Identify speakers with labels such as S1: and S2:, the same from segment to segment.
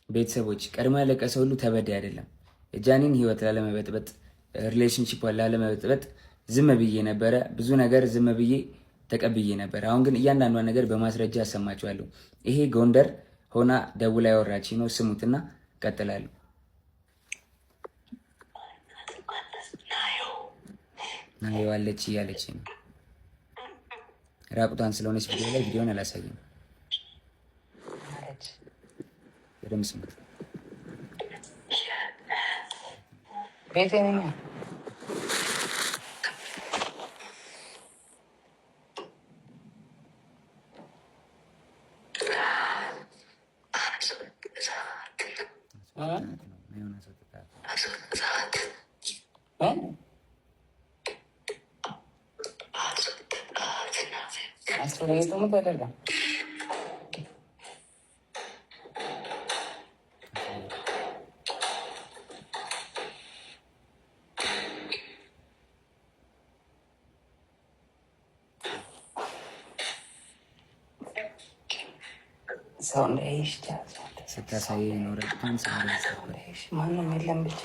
S1: ቤተሰቦች፣ ቀድሞ ያለቀሰ ሁሉ ተበዳይ አይደለም። የጃኒን ህይወት ላለመበጥበጥ፣ relationship ላለመበጥበጥ ዝም ብዬ ነበረ። ብዙ ነገር ዝም ብዬ ተቀብዬ ነበር። አሁን ግን እያንዳንዷን ነገር በማስረጃ አሰማችኋለሁ። ይሄ ጎንደር ሆና ደውላ ያወራች ነው። ስሙትና ቀጥላለሁ። ናየዋለች እያለች ነው። ራቁቷን ስለሆነች ቪዲዮ ላይ ቪዲዮን አላሳይም። በደምብ ስሙት።
S2: ቤቴ ነኝ። አይደለም። ሰው እንዳይሽ
S1: ስታሳይ ኖረ።
S2: ማንም የለም ብቻ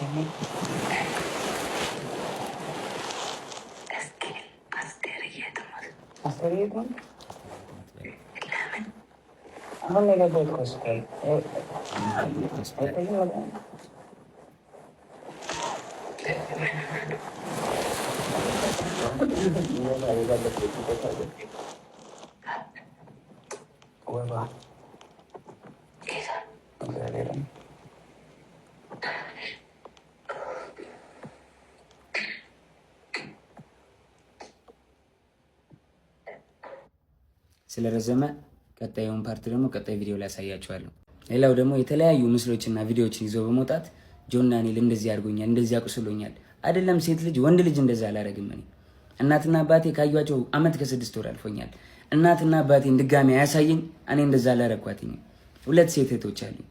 S2: አሁን የገባሁት ሆስፒታል። ወባ እግዚአብሔርን
S1: ስለረዘመ ቀጣዩን part ደግሞ ቀጣይ ቪዲዮ ላይ ያሳያችኋለሁ። ሌላው ደግሞ የተለያዩ ምስሎችና ቪዲዮዎችን ይዞ በመውጣት ጆን ዳንኤል እንደዚህ አድርጎኛል፣ እንደዚህ አቁስሎኛል። አይደለም ሴት ልጅ ወንድ ልጅ እንደዛ አላደርግም። እኔ እናትና አባቴ ካዩቸው አመት ከ6 ወር አልፎኛል። እናትና አባቴን ድጋሚ አያሳየኝ። እኔ እንደዛ አላረኳትኝም። ሁለት ሴት እህቶች አሉኝ።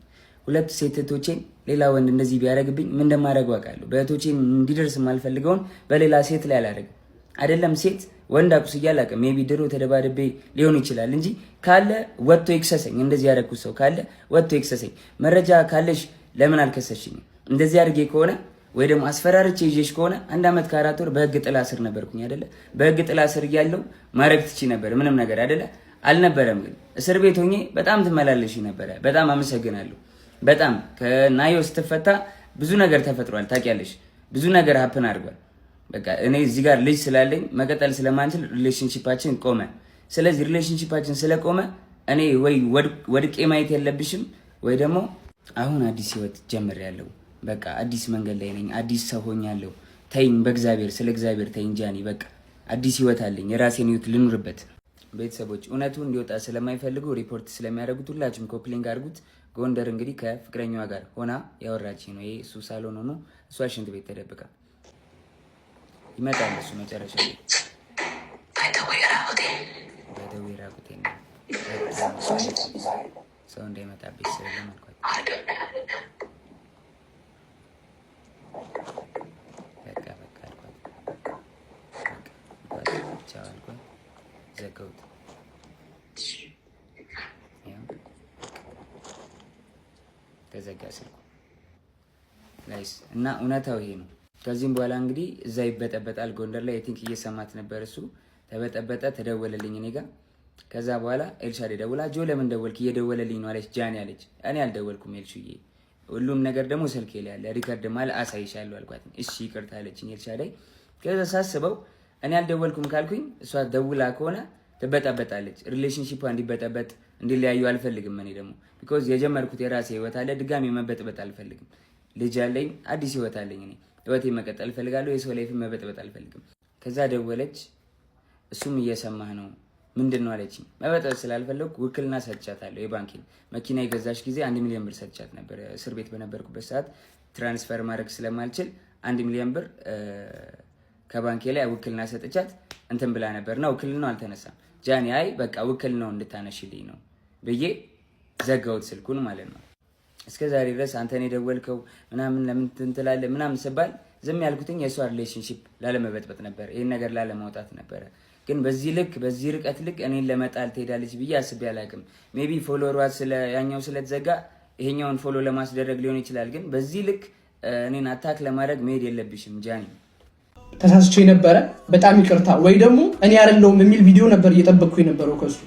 S1: ሁለት ሴት እህቶቼን ሌላ ወንድ እንደዚህ ቢያደርግብኝ ምን እንደማደርገው አውቃለሁ። በእህቶቼ እንዲደርስ የማልፈልገውን በሌላ ሴት ላይ አላደርግም። አይደለም ሴት ወንድ አቁስዬ አላውቅም። Maybe ድሮ ተደባድቤ ሊሆን ይችላል እንጂ ካለ ወጥቶ ይክሰሰኝ። እንደዚህ ያደረኩት ሰው ካለ ወጥቶ ይክሰሰኝ። መረጃ ካለሽ ለምን አልከሰሽኝም? እንደዚህ አድርጌ ከሆነ ወይ ደግሞ አስፈራርቼ ይዤሽ ከሆነ አንድ ዓመት ከ4 ወር በህግ ጥላ ስር ነበርኩኝ አይደለ? በህግ ጥላ ስር እያለሁ ማድረግ ትቺ ነበር ምንም ነገር አይደለ? አልነበረም። ግን እስር ቤት ሆኜ በጣም ትመላለሽ ነበረ። በጣም አመሰግናለሁ። በጣም ከናዮ ስትፈታ ብዙ ነገር ተፈጥሯል። ታውቂያለሽ፣ ብዙ ነገር happen አድርጓል። በቃ እኔ እዚህ ጋር ልጅ ስላለኝ መቀጠል ስለማንችል relationship ኣችን ቆመ። ስለዚህ relationship ኣችን ስለቆመ እኔ ወይ ወድቄ ማየት የለብሽም ወይ ደግሞ አሁን አዲስ ህይወት ጀምሬያለሁ። በቃ አዲስ መንገድ ላይ ነኝ። አዲስ ሰው ሆኛለሁ። ተይኝ፣ በእግዚአብሔር ስለ እግዚአብሔር ተይኝ ጃኒ። በቃ አዲስ ህይወት አለኝ፣ የራሴን ህይወት ልኑርበት። ቤተሰቦች እውነቱ እንዲወጣ ስለማይፈልጉ ሪፖርት ስለሚያደርጉት ሁላችሁም copy link አድርጉት። ጎንደር እንግዲህ ከፍቅረኛዋ ጋር ሆና ያወራች ነው። ይሄ እሱ ሳሎን ሆኖ እሷ ሽንት ቤት ተደብቃ ይመጣል። እሱ መጨረሻ ላይ በደዌ ራቁቴ ነው ሰው እንዳይመጣብኝ ስለ አልኳት። በቃ በቃ አልኳት። ቻው አልኳት። ዘጋሁት። ተዘጋ ስልኩ guys እና እውነታው ይሄ ነው። ከዚህም በኋላ እንግዲህ እዛ ይበጠበጣል። ጎንደር ላይ I think እየሰማት ነበር። እሱ ተበጠበጠ፣ ተደወለልኝ እኔ ጋ። ከዛ በኋላ ኤልሻዴ ደውላ ጆ ለምን ደወልክ? እየደወለልኝ ነው አለች። ጃኒ አለች። እኔ አልደወልኩም ኤልሹዬ፣ ሁሉም ነገር ደግሞ ስልኬ ላይ አለ፣ record ማለ አሳይሻለሁ አልኳት። እሺ ይቅርታ አለችኝ ኤልሻዳይ። ከዛ ሳስበው እኔ አልደወልኩም ካልኩኝ እሷ ደውላ ከሆነ ትበጠበጣለች። Relationship እንዲበጠበጥ እንዲለያዩ አልፈልግም። እኔ ደግሞ because የጀመርኩት የራሴ ህይወት አለ፣ ድጋሚ መበጥበጥ አልፈልግም። ልጅ አለኝ፣ አዲስ ህይወት አለኝ። እኔ ህይወቴ መቀጠል እፈልጋለሁ። የሰው life መበጥበጥ አልፈልግም። ከዛ ደወለች። እሱም እየሰማህ ነው ምንድን ነው አለችኝ። መበጥበጥ ስላልፈለግኩ ውክልና ሰጥቻታለሁ። የባንኬን መኪና የገዛች ጊዜ 1 ሚሊዮን ብር ሰጥቻት ነበር። እስር ቤት በነበርኩበት ሰዓት transfer ማድረግ ስለማልችል 1 ሚሊዮን ብር ከባንኬ ላይ ውክልና ሰጥቻት እንትን ብላ ነበር እና ውክልናው አልተነሳም። ጃኒ አይ በቃ ውክልናው እንድታነሽልኝ ነው ብዬ ዘጋሁት ስልኩን ማለት ነው። እስከ ዛሬ ድረስ አንተን የደወልከው ምናምን ለምን ትላለህ ምናምን ስባል ዝም ያልኩትኝ የእሷ relationship ላለመበጥበጥ ነበር፣ ይህን ነገር ላለማውጣት ነበረ። ግን በዚህ ልክ በዚህ ርቀት ልክ እኔን ለመጣል ትሄዳለች ብዬ አስቤ አላውቅም። Maybe follower ዋ ስለ ያኛው ስለተዘጋ ይሄኛውን follow ለማስደረግ ሊሆን ይችላል። ግን በዚህ ልክ እኔን attack ለማድረግ መሄድ የለብሽም ጃኒ።
S3: ተሳስቼ ነበረ፣ በጣም ይቅርታ፣ ወይ ደግሞ እኔ አይደለሁም የሚል ቪዲዮ ነበር እየጠበቅኩ የነበረው ከሱ።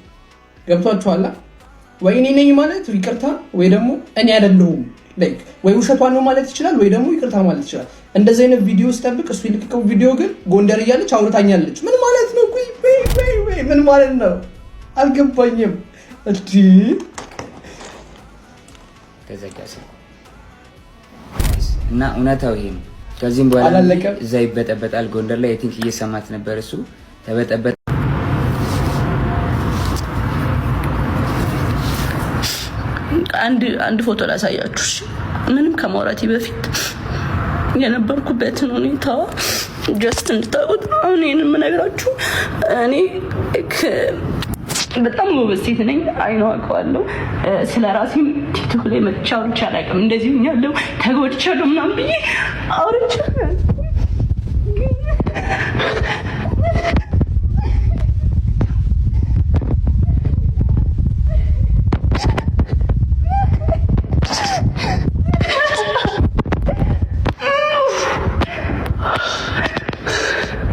S3: ገብቷችኋል? ወይ እኔ ነኝ ማለት ይቅርታ፣ ወይ ደግሞ እኔ አይደለሁም፣ like ወይ ውሸቷን ነው ማለት ይችላል፣ ወይ ደግሞ ይቅርታ ማለት ይችላል። እንደዚህ አይነት ቪዲዮ ስጠብቅ እሱ የለቀቀው ቪዲዮ ግን ጎንደር እያለች አውርታኛለች። ምን ማለት ነው? ወይ ምን ማለት ነው? አልገባኝም። እንዲ
S1: ተዘጋ ስልኩ እና እውነታው ይሄ ነው። ከዚህም በኋላ
S3: አላለቀም።
S1: እዛ ይበጠበጣል። ጎንደር ላይ I think እየሰማት ነበር እሱ ተበጠበጠ።
S4: አንድ ፎቶ ላሳያችሁ። እሺ? ምንም ከማውራቴ በፊት የነበርኩበትን ሁኔታ just እንድታውቁት ነው። አሁን ይሄን የምነግራችሁ እኔ በጣም ጎበዝ ሴት ነኝ። አይኖ አውቀዋለሁ። ስለ ራሴም ቲክቶክ ላይ መጥቼ አውርቼ አላውቅም። እንደዚህ ሆኛለሁ፣ ተጎድቻለሁ ምናምን ብዬ አውርቼ አላውቅም። ግን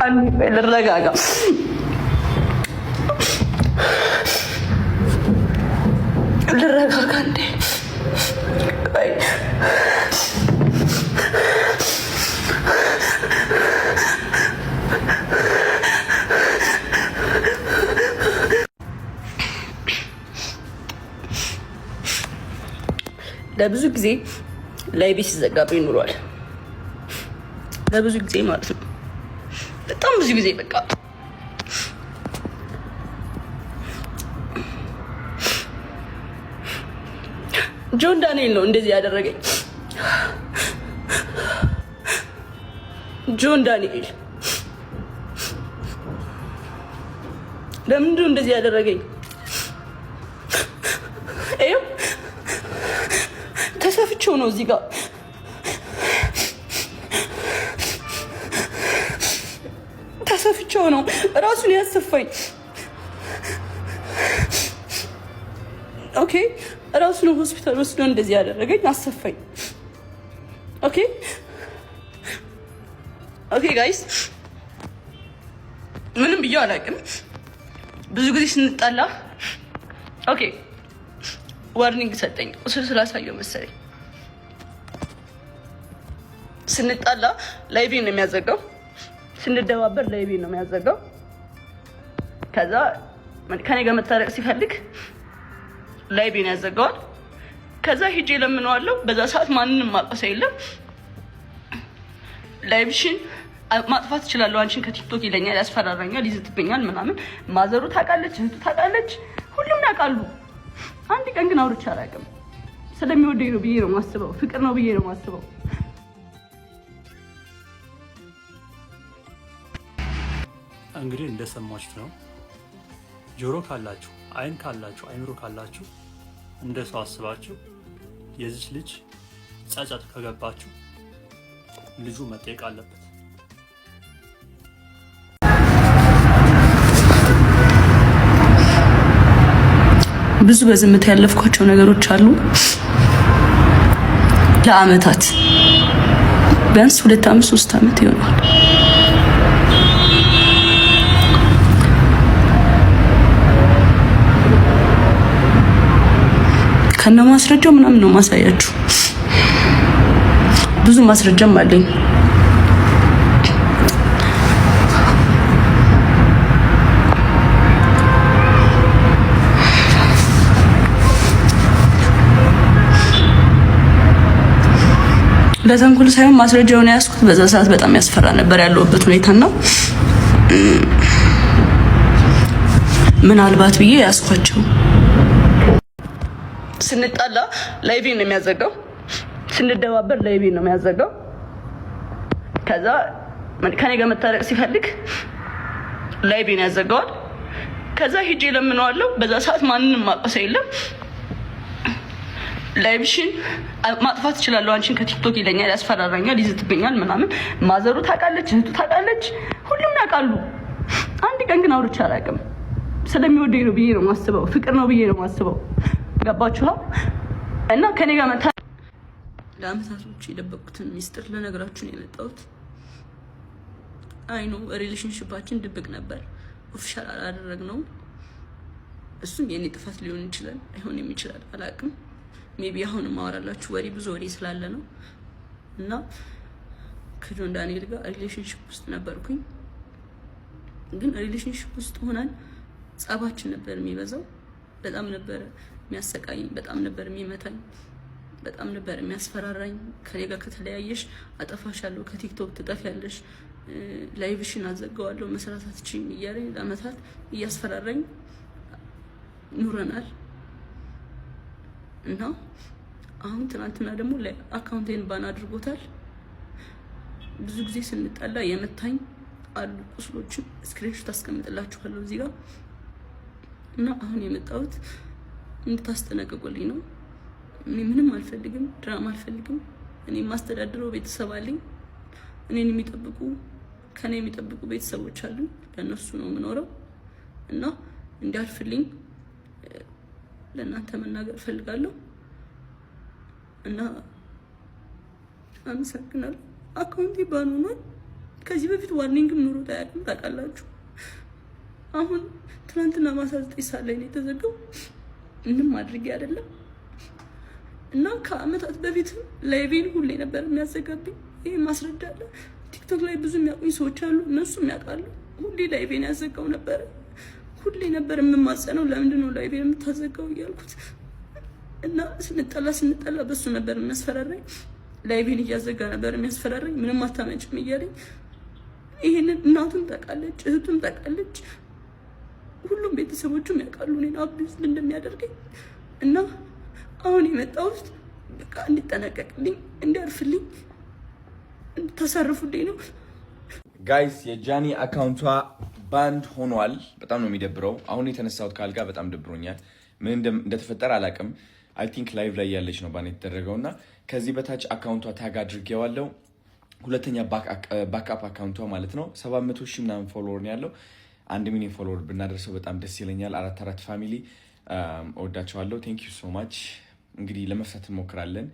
S4: አንዴ ቆይ ልረጋጋ። ልረጋጋ እንዴ። ቆይ ለብዙ ጊዜ live ኤ ሲዘጋብኝ ኑሯል። ለብዙ ጊዜ ማለት ነው። በጣም ብዙ ጊዜ በቃ ጆን ዳንኤል ነው እንደዚህ ያደረገኝ። ጆን ዳንኤል ለምንድን ነው እንደዚህ ያደረገኝ? ይኸው ተሰፍቼው ነው እዚህ ጋር ተሰፍቼው ነው ራሱን ያሰፋኝ። Okay ራሱ ነው ሆስፒታል ወስዶ እንደዚህ ያደረገኝ፣ አሰፋኝ። Okay okay guys ምንም ብዬው አላውቅም። ብዙ ጊዜ ስንጣላ okay warning ሰጠኝ። ቁስል ስላሳየው መሰለኝ ስንጣላ live ኤን ነው የሚያዘጋው። ስንደባበር live ኤን ነው የሚያዘጋው። ከዛ ከኔ ጋር መታረቅ ሲፈልግ live ኤን ያዘጋዋል። ከዛ ሄጄ ለምነዋለሁ። በዛ ሰዓት ማንንም ማውቀው ሰው የለም። Live ሽን ማጥፋት እችላለሁ አንቺን ከቲክቶክ ይለኛል፣ ያስፈራራኛል፣ ይዝትብኛል ምናምን። ማዘሩ ታውቃለች፣ እህቱ ታውቃለች፣ ሁሉም ያውቃሉ። አንድ ቀን ግን አውርቼ አላውቅም። ስለሚወደኝ ነው ብዬ ነው የማስበው። ፍቅር ነው ብዬ ነው የማስበው።
S5: እንግዲህ እንደሰማችሁት ነው። ጆሮ ካላችሁ፣ አይን ካላችሁ፣ አይምሮ ካላችሁ እንደ ሰው አስባችሁ የዚች ልጅ ጸጸት ከገባችሁ ልጁ መጠየቅ አለበት።
S4: ብዙ በዝምታ ያለፍኳቸው ነገሮች አሉ። ለአመታት ቢያንስ 2 አመት 3 አመት ይሆናል። ከነ ማስረጃው ምናምን ነው ማሳያችሁ። ብዙ ማስረጃም አለኝ። ለተንኮል ሳይሆን ማስረጃውን የያዝኩት በዛ ሰዓት በጣም ያስፈራ ነበር ያለሁበት ሁኔታ ነው። ምናልባት ብዬ ያዝኳቸው። ስንጣላ live ኤን ነው የሚያዘጋው። ስንደባበር live ኤን ነው የሚያዘጋው። ከዛ ከኔ ጋር መታረቅ ሲፈልግ live ኤን ያዘጋዋል። ከዛ ሄጄ ለምነዋለሁ። በዛ ሰዓት ማንንም ማውቀው ሰው የለም። Live ሽን ማጥፋት እችላለሁ አንቺን ከቲክቶክ ይለኛል፣ ያስፈራራኛል፣ ይዝትብኛል ምናምን። ማዘሩ ታውቃለች፣ እህቱ ታውቃለች፣ ሁሉም ያውቃሉ። አንድ ቀን ግን አውርቼ አላውቅም። ስለሚወደኝ ነው ብዬ ነው የማስበው። ፍቅር ነው ብዬ ነው የማስበው። ገባችኋ? እና ከኔ ጋር መታ ለአመታቶች የደበቅኩትን ሚስጥር ልነግራችሁ ነው የመጣሁት። I know relationship ኣችን ድብቅ ነበር፣ official አላደረግነውም። እሱም የኔ ጥፋት ሊሆን ይችላል፣ አይሆንም ይችላል፣ አላውቅም። Maybe አሁን ማወራላችሁ ወሬ ብዙ ወሬ ስላለ ነው። እና ከጆን ዳንኤል ጋር relationship ውስጥ ነበርኩኝ። ግን relationship ውስጥ ሆነን ጸባችን ነበር የሚበዛው። በጣም ነበር የሚያሰቃይኝ፣ በጣም ነበር የሚመታኝ፣ በጣም ነበር የሚያስፈራራኝ። ከኔ ጋር ከተለያየሽ አጠፋሻለሁ፣ ከቲክቶክ ትጠፊያለሽ፣ live ሽን አዘጋዋለሁ፣ መስራት አትችይም እያለኝ ለአመታት እያስፈራራኝ ኑረናል። እና አሁን ትናንትና ደግሞ account ኤን ban አድርጎታል። ብዙ ጊዜ ስንጣላ የመታኝ አሉ ቁስሎችን screenshot አስቀምጥላችኋለሁ እዚህ ጋር። እና አሁን የመጣሁት እንድታስጠነቅቁልኝ ነው። እኔ ምንም አልፈልግም፣ ድራማ አልፈልግም። እኔ የማስተዳድረው ቤተሰብ አለኝ። እኔን የሚጠብቁ፣ ከኔ የሚጠብቁ ቤተሰቦች አሉኝ። ለእነሱ ነው የምኖረው እና እንዲያልፍልኝ ለእናንተ መናገር እፈልጋለሁ እና አመሰግናለሁ። Account ኤ ban ሆኗል። ከዚህ በፊት warning ም ኑሮት አያውቅም፣ ታውቃላችሁ። አሁን ትናንትና ማታ 9 ሰዓት ላይ ነው የተዘጋው። ምንም አድርጌ አይደለም። እና ከአመታት በፊትም live ኤን ሁሌ ነበር የሚያዘጋብኝ። ይህ ማስረጃ አለ። ቲክቶክ ላይ ብዙ የሚያውቁኝ ሰዎች አሉ፣ እነሱም ያውቃሉ። ሁሌ live ኤን ያዘጋው ነበረ። ሁሌ ነበር የምማጸነው፣ ለምንድን ነው live ኤን የምታዘጋው እያልኩት። እና ስንጠላ ስንጠላ በሱ ነበር የሚያስፈራራኝ። Live ኤን እያዘጋ ነበር የሚያስፈራራኝ። ምንም አታመጭም እያለኝ። ይሄንን እናቱም ታውቃለች፣ እህቱም ታውቃለች፣ ሁሉም ቤተሰቦቹም ያውቃሉ እኔን abuse እንደሚያደርገኝ። እና አሁን የመጣሁት በቃ እንዲጠነቀቅልኝ፣ እንዲያርፍልኝ፣ እንድታሳርፉልኝ ነው።
S6: Guys፣ የጃኒ account ዋ banned ሆኗል። በጣም ነው የሚደብረው። አሁን የተነሳሁት ካልጋ በጣም ደብሮኛል። ምን እንደተፈጠረ አላውቅም። I think live ላይ ያለች ነው ban የተደረገው እና ከዚህ በታች account ዋ tag አድርጌዋለሁ። ሁለተኛ backup account ዋ ማለት ነው። 700,000 ምናምን follower ነው ያለው። 1 ሚሊዮን follower ብናደርሰው በጣም ደስ ይለኛል። አራት አራት family እወዳቸዋለሁ። Thank you so much። እንግዲህ ለመፍታት እንሞክራለን።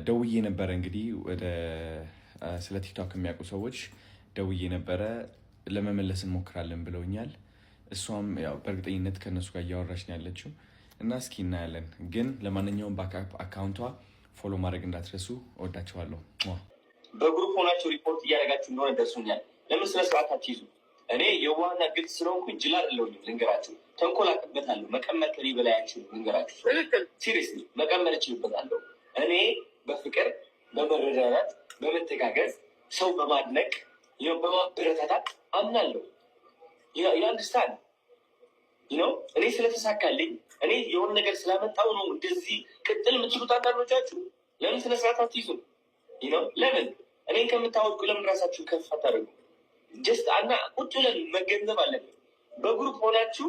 S6: ደውዬ ነበረ፣ እንግዲህ ወደ ስለ ቲክቶክ የሚያውቁ ሰዎች ደውዬ ነበረ። ለመመለስ እንሞክራለን ብለውኛል። እሷም ያው በእርግጠኝነት ከእነሱ ጋር እያወራች ነው ያለችው እና እስኪ እናያለን። ግን ለማንኛውም backup account ዋ follow ማድረግ እንዳትረሱ። እወዳቸዋለሁ።
S7: በ group ሆናችሁ ሪፖርት እያደረጋችሁ እንደሆነ ደርሶኛል። ለምን ስነ ስርዓት አትይዙ? እኔ የዋህና ግልጽ ስለሆንኩኝ ጅል አይደለሁኝም። ልንገራችሁ፣ ተንኮል አቅበታለሁ። መቀመር ከኔ በላይ አይችሉም። ልንገራችሁ፣ seriously መቀመር እችልበታለሁ። እኔ በፍቅር፣ በመረዳዳት፣ በመተጋገዝ፣ ሰው በማድነቅ፣ በማበረታታት አምናለሁ። You understand ነው። እኔ ስለተሳካልኝ፣ እኔ የሆነ ነገር ስላመጣው ነው እንደዚህ ቅጥል የምትሉት አንዳንዶቻችሁ። ለምን ስነስርዓት አትይዙም? ነው ለምን እኔን ከምታወቁ ለምን ራሳችሁን ከፍ አታደርጉ? Just አና ቁጭ ብለን መገንዘብ አለብን። በ group ሆናችሁ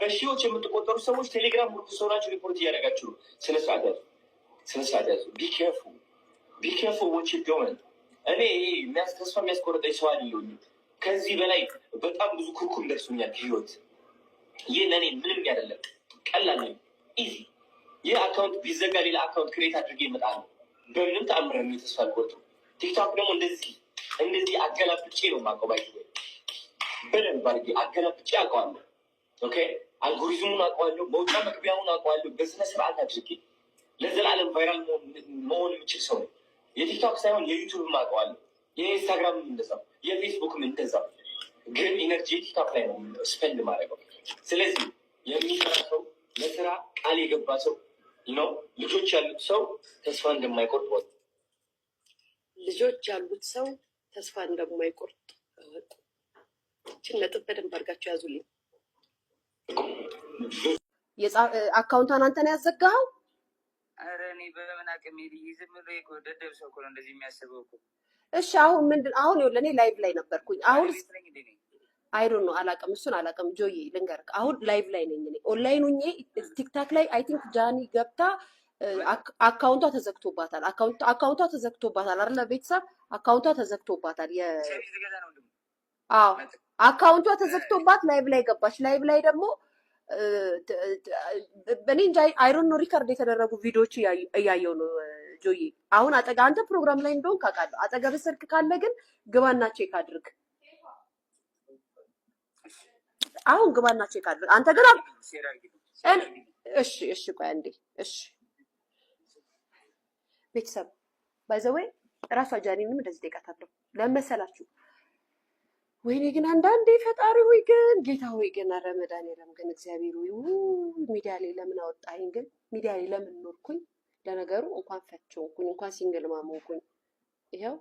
S7: በሺዎች የምትቆጠሩ ሰዎች ቴሌግራም group ሆናችሁ ሪፖርት እያደረጋችሁ ነው። ስነስርዓት ያዙ፣ ስነስርዓት ያዙ። Be careful, be careful what you doing። እኔ ተስፋ የሚያስቆርጠኝ ሰው አይደለሁኝም። ከዚህ በላይ በጣም ብዙ ኩርኩም ደርሶኛል ህይወት። ይህ ለእኔ ምንም አይደለም፣ ቀላል ነው፣ easy። ይህ account ቢዘጋ ሌላ account create አድርጌ እመጣለሁ። በምንም ተአምር ነው ተስፋ አልቆርጥም። ቲክቶክ ደግሞ እንደዚህ እንደዚህ አገላብጬ ነው የማውቀው። By በደንብ አድርጌ አገላብጬ አውቀዋለሁ። Okay፣ algorithm ኡን አውቀዋለሁ፣ መውጫ መግቢያውን አውቀዋለሁ። በስነ ስርዓት አድርጌ ለዘላለም viral መሆን የምችል ሰው ነው። የቲክቶክ ሳይሆን የዩቱብም አውቀዋለሁ፣ የኢንስታግራምም እንደዛው፣ የፌስቡክም እንደዛው። ግን energy ቲክቶክ ላይ ነው spend ማድረገው። ስለዚህ የሚሰራ ሰው፣ ለስራ ቃል የገባ ሰው ነው፣ ልጆች ያሉት ሰው ተስፋ እንደማይቆርጥ ወቅ
S8: ልጆች ያሉት ሰው ተስፋ እንደማይቆርጥ እወቁ። ይችን ነጥብ በደንብ አድርጋችሁ ያዙልኝ።
S9: Account ዋን አንተ ነው ያዘጋኸው?
S1: ኧረ እኔ በምን አቅሜ ልዬ፣ ዝም ብሎ እኮ ደደብ ሰው እኮ ነው እንደዚህ የሚያስበው እኮ።
S9: እሺ፣ አሁን ምንድን፣ አሁን ይኸውልህ እኔ live ላይ ነበርኩኝ። አሁን
S1: ባለቤት ነኝ እንዴ እኔ?
S9: I don't know፣ አላውቅም፣ እሱን አላውቅም። ጆዬ ልንገርህ፣ አሁን live ላይ ነኝ እኔ፣ ኦንላይን ሁኜ ቲክታክ ላይ። I think ጃኒ ገብታ account ዋ ተዘግቶባታል። Account ዋ ተዘግቶባታል አይደለ? ቤተሰብ፣ account ዋ ተዘግቶባታል።
S1: ሸሚዝ ልገዛ ነው ወንድሙ።
S9: አዎ፣ account ዋ ተዘግቶባት live ላይ ገባች። Live ላይ ደግሞ እኔ እንጃ፣ I don't know፣ record የተደረጉ ቪዲዮዎች እያየው ነው ጆዬ። አሁን አንተ ፕሮግራም ላይ እንደሆንክ አውቃለሁ። አጠገብህ ስልክ ካለ ግን ግባና check አድርግ። አሁን ግባና check አድርግ። አንተ ግን እሺ፣ ቆይ አንዴ። እሺ ቤተሰብ፣ by the way እራሷ ጃኒንም እንደዚህ ጠይቃታለሁ። ለመሰላችሁ ወይኔ ግን አንዳንዴ ፈጣሪ ሆይ ግን ጌታ ሆይ ግን ኧረ መድኃኒዓለም ግን እግዚአብሔር ሆይ ሚዲያ ላይ ለምን አወጣኸኝ? ግን ሚዲያ ላይ ለምን ኖርኩኝ? ለነገሩ እንኳን ፈች ሆንኩኝ፣ እንኳን single mom ሆንኩኝ። ይኸው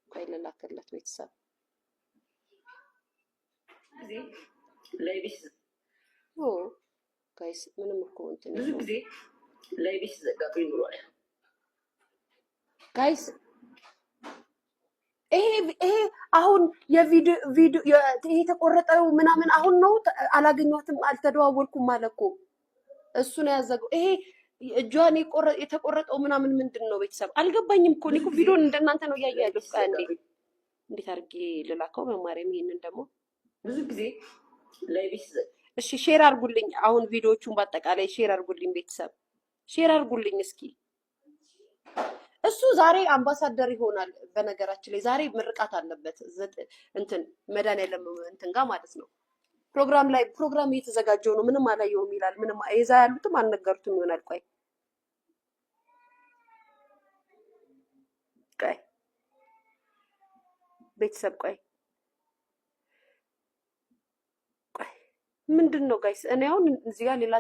S9: ቆይ ልላክለት ቤተሰብ።
S4: ጊዜ live
S9: Guys፣ ምንም እኮ እንትን
S4: ብዙ ጊዜ live ሲዘጋብኝ ይኖሯል።
S9: Guys፣ ይሄ አሁን የቪዲዮ ይሄ የተቆረጠው ምናምን አሁን ነው። አላገኘኋትም፣ አልተደዋወልኩም አለ እኮ፣ እሱ ነው ያዘገው። ይሄ እጇን የተቆረጠው ምናምን ምንድን ነው? ቤተሰብ አልገባኝም እኮ። እኔ እኮ ቪዲዮን እንደናንተ ነው እያየ ያለሁት። ቆይ አንዴ፣ እንዴት አድርጌ ልላከው? በማርያም ይሄንን ደግሞ
S4: ብዙ ጊዜ live ሲዘጋ
S9: እሺ share አድርጉልኝ። አሁን ቪዲዮዎቹን በአጠቃላይ share አድርጉልኝ፣ ቤተሰብ share አድርጉልኝ እስኪ። እሱ ዛሬ አምባሳደር ይሆናል። በነገራችን ላይ ዛሬ ምርቃት አለበት እንትን መድኃኒዓለም እንትን ጋር ማለት ነው። ፕሮግራም ላይ ፕሮግራም እየተዘጋጀው ነው። ምንም አላየውም ይላል። ምንም የዛ ያሉትም አልነገሩትም ይሆናል። ቆይ ቆይ ቤተሰብ፣ ቆይ ቆይ፣ ምንድን ነው guys? እኔ አሁን እዚህ ጋር ሌላ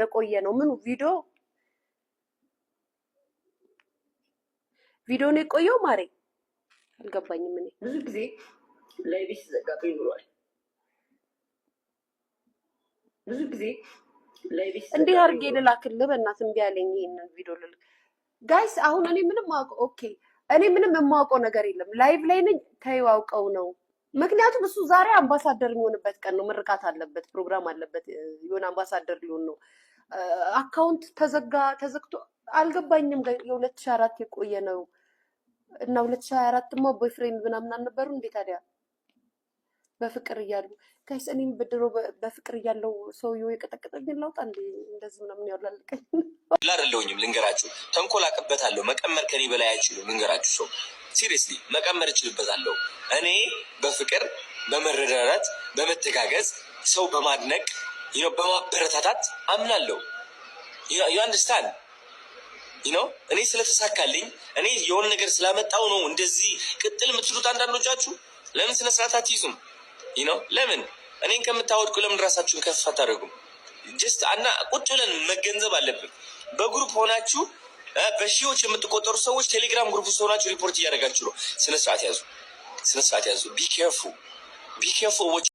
S9: የቆየ ነው። ምኑ ቪዲዮ ነው የቆየው? ማሬ አልገባኝም እኔ።
S4: ብዙ ጊዜ live ሲዘጋብኝ ይኖሯል። ብዙ ጊዜ live
S9: እንዴት
S4: ሲዘጋብኝ
S9: አድርጌ
S4: ይኖሯል።
S9: ልላክልህ? በእናትህ እምቢ አለኝ። ይሄንን ቪዲዮ ልልክ guys። አሁን እኔ ምንም አውቀው okay፣ እኔ ምንም የማውቀው ነገር የለም። Live ላይ ነኝ። ተይው አውቀው ነው። ምክንያቱም እሱ ዛሬ አምባሳደር የሚሆንበት ቀን ነው። ምርቃት አለበት፣ ፕሮግራም አለበት። የሆነ አምባሳደር ሊሆን ነው። Account ተዘጋ ተዘግቶ አልገባኝም። የ2004 የቆየ ነው እና 2024ማ boyfriend ምናምን አልነበሩ እንዴ ታዲያ? በፍቅር እያሉ guys፣ እኔም በድሮ በፍቅር እያለው ሰውየው የቀጠቀጠኝ ላውጣ እንዴ? እንደዚህ ምናምን ያውላልቀኝ።
S7: አይደለሁኝም። ልንገራችሁ፣ ተንኮል አቅበታለሁ። መቀመር ከኔ በላይ አይችሉም። ልንገራችሁ ሰው seriously መቀመር እችልበታለሁ። እኔ በፍቅር፣ በመረዳዳት፣ በመተጋገዝ፣ ሰው በማድነቅ፣ በማበረታታት አምናለሁ። You understand? እኔ ስለተሳካልኝ፣ እኔ የሆነ ነገር ስላመጣው ነው እንደዚህ ቅጥል የምትሉት አንዳንዶቻችሁ። ለምን ስነ ስርዓት አትይዙም? ለምን እኔን ከምታወድቁ ለምን ራሳችሁን ከፍ አታደርጉም? Just እና ቁጭ ብለን መገንዘብ አለብን። በ group ሆናችሁ በሺዎች የምትቆጠሩ ሰዎች ቴሌግራም group ውስጥ ሆናችሁ ሪፖርት እያደረጋችሁ ነው። ስነ ስርዓት ያዙ፣ ስነ ስርዓት ያዙ። Be careful, be careful.